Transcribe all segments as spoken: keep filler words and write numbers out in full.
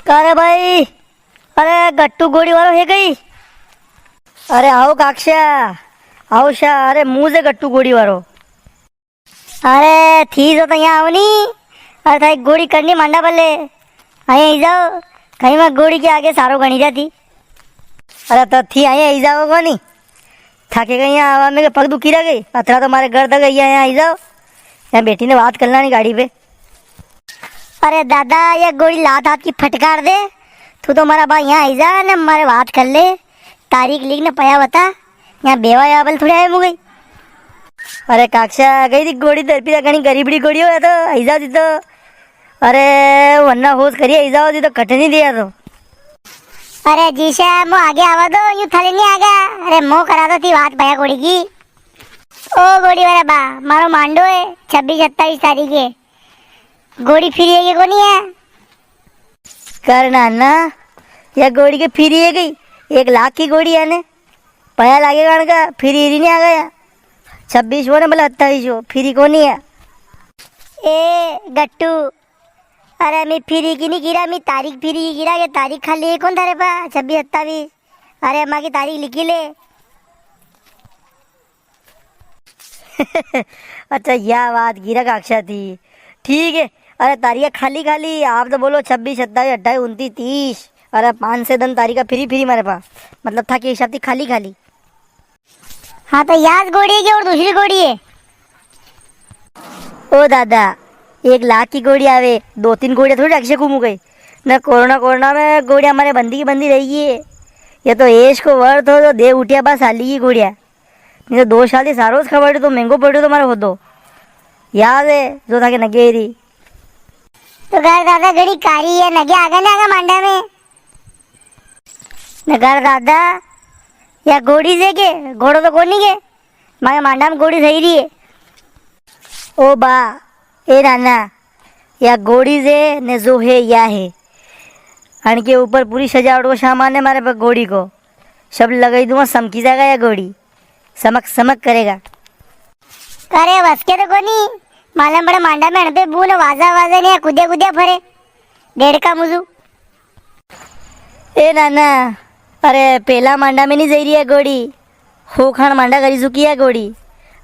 अरे भाई, अरे गट्टू घोड़ी वारो है कई? अरे आओ काक्षा, आओ शा, अरे मूं ज गट्टू घोड़ी वारो। अरे थी जो तो यां आओ नी, अरे थाई घोड़ी करनी मांडा बल्ले, अयां आई जाओ, कई मैं घोड़ी के आगे सारो गणी जाती। अरे तो थी अयां आई जाओ कोनी, थाके कई यां आवा में के पग दुखी रे कई, अतरा तो मारे घर तक अयां, अयां आई जाओ, यां बैठी ने बात कर लानी गाड़ी पे। अरे दादा, या घोड़ी लात हाथ की फटकार दे। तू तो मारा बा यां आई जा ने मारे बात कर ले। तारीख लिख ने पया बता। यां बेवा या बल थोड़ी आए मुगई। अरे काक्षा, कई थी घोड़ी दरपी रा, घणी गरीबड़ी घोड़ी हो या तो, आई जाओ थी तो। अरे वन्ना होश करिए, आई जाओ थी तो कटे नी दिया तो। अरे जीशा, मो आगे आवा दो, यूं थाले नी आगा। अरे मो करा दो थी बात भया घोड़ी की। ओ घोड़ी वाला बा, मारो मांडो है, छब्बीस सत्ताईस तारीख है। घोड़ी फिरी है के कोनी है? कर नाना, या घोड़ी के फिरी है कई? एक लाख की घोड़ी है ने, पया लागे कण का, फिरी री नी आ गया। छब्बीस वो ने भला सत्ताईस वो, फिरी कोनी है। ए गट्टू, अरे मी फिरी की नी गिरा, मी तारीख फिरी की गिरा, के तारीख खाली है कोनी थारे पा, छब्बीस सत्ताईस। अरे मां की तारीख लिखी ले। अच्छा, या बात गिरा काक्षा थी। ठीक है। अरे, तारीख खाली खाली, आप तो बोलो छब्बीस, सत्ताईस, अट्ठाईस, उनतीस, तीस। अरे, पाँच से दन तारीख फ्री फ्री मारे पा। मतलब, थाके हिसाब थी खाली खाली। हाँ, तो याज घोड़ी है कि और दूसरी घोड़ी है? ओ दादा, एक लाख की घोड़ी आवे, दो तीन घोड़ियाँ थोड़ी रख सकूँ मूँ कई। न कोरोना, कोरोना में घोड़ियाँ मारे बंदी की बंदी रही है। ये तो ऐश को वर्थ हो तो दे उठिया बस हाली की घोड़ियाँ। नी तो दो साल थी सारो ज खवाड़्यो तो महंगो पड़्यो तो मारो होदो। याद है जो थाके नगे री। तो घर दादा घणी कारी है, नगे आगा नी आगा मांडा में। न घर दादा, या घोड़ी से के, घोड़ो तो कोनी के, मारे मांडा में घोड़ी सही री है। ओ बा, ए नाना, या घोड़ी से ने जो है या है। अणके ऊपर पूरी सजावट को सामान है मारे पे घोड़ी को। सब लगाई दूंगा, समकी जाएगा या घोड़ी। समक समक करेगा। अरे वसके तो कोनी, मालूम पड़े मांडा में अणपे बू ने वाजा वाजा ने कूद्या कूद्या फरे। डेढ़ का मुजू। ए नाना, अरे पेला मांडा में नी जई री है घोड़ी, होखाण मांडा करी चुकी है घोड़ी।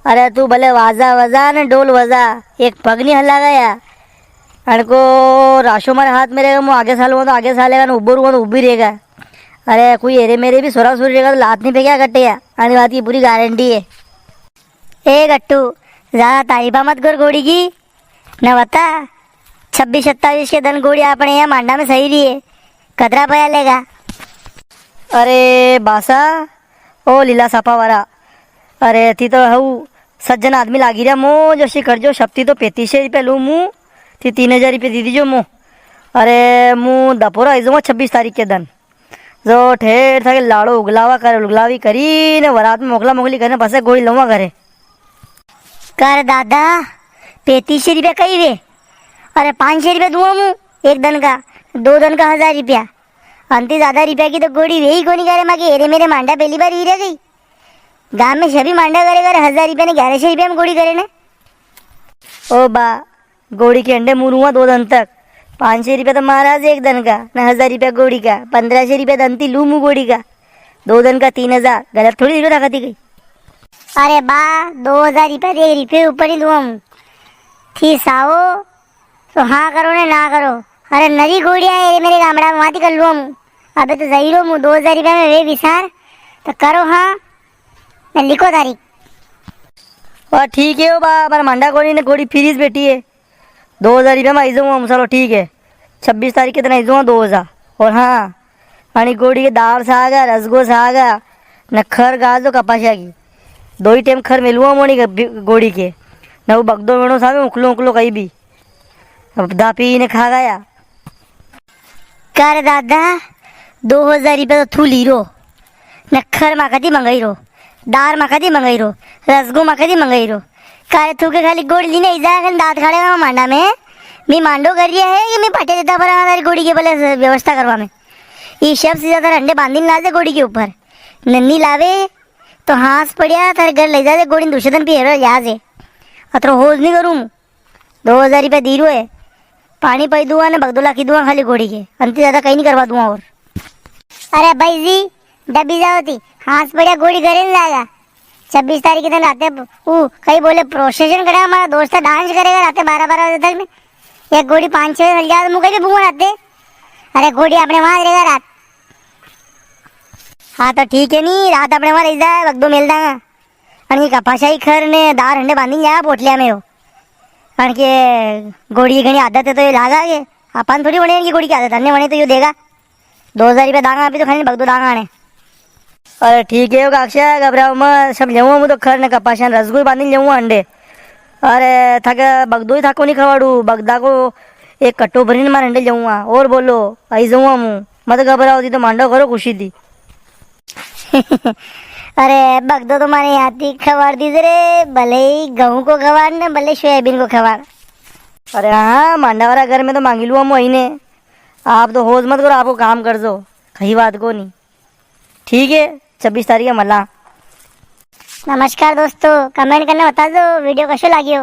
अरे तू भले वाजा वजा ने ढोल वजा, एक पग नी हला गया। अणको राशो मारे हाथ में रेगा, मूँ आगे सालूँ तो आगे सालेगा, ने उबो रूँ तो उबी रेगा। अरे कोई एरे मेरे भी सोरा सोरी रेगा तो लात नी फेंक्या कटे या। अणी बात की पूरी गारंटी है। ए गट्टू, ज्यादा तारीफा मत कर घोड़ी की। न बता, छब्बीस सत्ताईस के दन घोड़ी आपणे यां मांडा में सही री है, कतरा पया लेगा? अरे बासा, ओ लीला साफा वाला, अरे थी तो हऊ सज्जन आदमी लागी रिया मो, जशी करजो, छपती तो पैंतीस सौ रुपया लूँ मूँ, थी तीन हजार रुपया दी दीजो मो। अरे मूँ दपोरा आई जाऊँगा छब्बीस तारीख के दन। जो ठेठ थाके लाड़ो उगलावा कर, उगलावी करी ने वरात में मोकला मोकली करने पासे घोड़ी लऊँगा घरे। कर दादा, पैंतीस सौ रुपया कई वे? अरे पाँच सौ रुपया दूंगा मूँ एक दन का, दो दन का हजार रुपया। अंती ज्यादा रुपया की तो घोड़ी वे ही कोनी करे, माके एरे मेरे मांडा पेली बार ही रे गई। गांव में सभी मांडा करे करे हजार रुपया ने ग्यारह सौ रुपया में घोड़ी करे ने। ओ बा, घोड़ी के अंडे मूँ रूँगा दो दन तक। पाँच सौ रुपया तो मारा ज एक दन का, ने हजार रुपया घोड़ी का, पन्द्रह सौ रुपया दन ती लूँ मूँ घोड़ी का। दो दन का तीन हजार, गलत थोड़ी दिलो था कती गई। अरे बा, दो हजार रुपया दे, एक रुपये ऊपर नी दूँ मूँ। थी सावो, तो हाँ करो ने ना करो। अरे नरी घोड़ियाँ है मेरे गामड़ा में, वाती कर लूँ मूँ। अबे तो जई रो मूँ, दो हजार रुपया में वे विसार, तो करो हाँ, ने लिखो तारीख। वा ठीक है ओ बा, पर मांडा कोनी ने घोड़ी फिरी ज बैठी है। दो हजार रुपया में आई जाऊँ हम, चलो ठीक है। छब्बीस तारीख के दिन आई जाऊँ दो हजार। और हाँ, अणी घोड़ी के दाल साग है, रसगो साग है, ने खर गाल दो कपासिया की। दो ही टाइम खर मिलूँ हम अणी घोड़ी के। ने वो बगदो वेणो सामे उकलो उकलो कई भी। अब दापी ने खा गया। कर दादा, दो हजार रुपया तो थू ली रो, ने खर माका ती मंगाई रो, दार माका ती मंगाई रो, रसगो माका ती मंगाई रो। कारे थू के खाली घोड़ी लीने आई जा, खाली दांत खाड़े मांडा में। मी मांडो कर रिया है कि मी पाटे देता फरा थारी घोड़ी के भले व्यवस्था करवा में। ये सब से ज्यादा रंडे बांधी लाजे घोड़ी के ऊपर। नन्नी लावे तो हाँस पड़िया थारे घर ले जाजे घोड़ी, दूसरे दिन पे हेरा जाजे। अतरो होश नी करूँ। दो हजार रुपया दी रो है। पाणी पई दूंगा ने बगदो लाखी दूंगा खाली घोड़ी के, अंती ज्यादा कई नी करवा दूंगा और। अरे भाई जी, डबी जाओ थी, हांस पड़िया घोड़ी घरे नी जाएगा। छब्बीस तारीख के दिन राते वो कई बोले प्रोसेशन करेगा, हमारा दोस्त डांस करेगा राते बारह बारह बजे तक ने। एक घोड़ी पाँच छह बजे चल जाए तो मूं कई भी बूंगा राते। अरे घोड़ी अपने वां रेगा रात। हाँ तो ठीक है नी, रात अपने वां रई जाए, बगदो मेल दांगा। अने ये कपासा ही खर ने दार हंडे बांधी जाए पोटलिया में हो। अने के घोड़ी की घणी आदत है तो ये लागा के अपन थोड़ी वणे इनकी घोड़ी की आदत, अने वणे तो यो देगा। दो हजार रुपया दांगा, अभी तो खाली बगदो दांगा ने। अरे ठीक है, काकसा, घबराओ मत, सब लेऊं मूं तो खर ने कपासा ने रसगुल बांधी लेऊं अंडे। अरे थाके बगदो ही थाको नी खवाड़ू, बगदा को एक कट्टो भरीने मारे अंडे लेऊंगा। और बोलो, आई जाऊंगा मूं, मत घबराओ, थी तो मांडो करो खुशी थी। अरे बगदो तो मारे यां थी खवाड़ दीजे रे, भले ही गहूं को खवाड़ ने भले सोयाबीन को खवाड़। अरे हाँ, मांडा वाला घर में तो मांगी लूं हम वही ने। आप तो होश मत करो, आपको काम कर दो, कई बात को नी। ठीक है, छब्बीस तारीख है मला। नमस्कार दोस्तों, comment करने बता दो video कशो लाग्यो।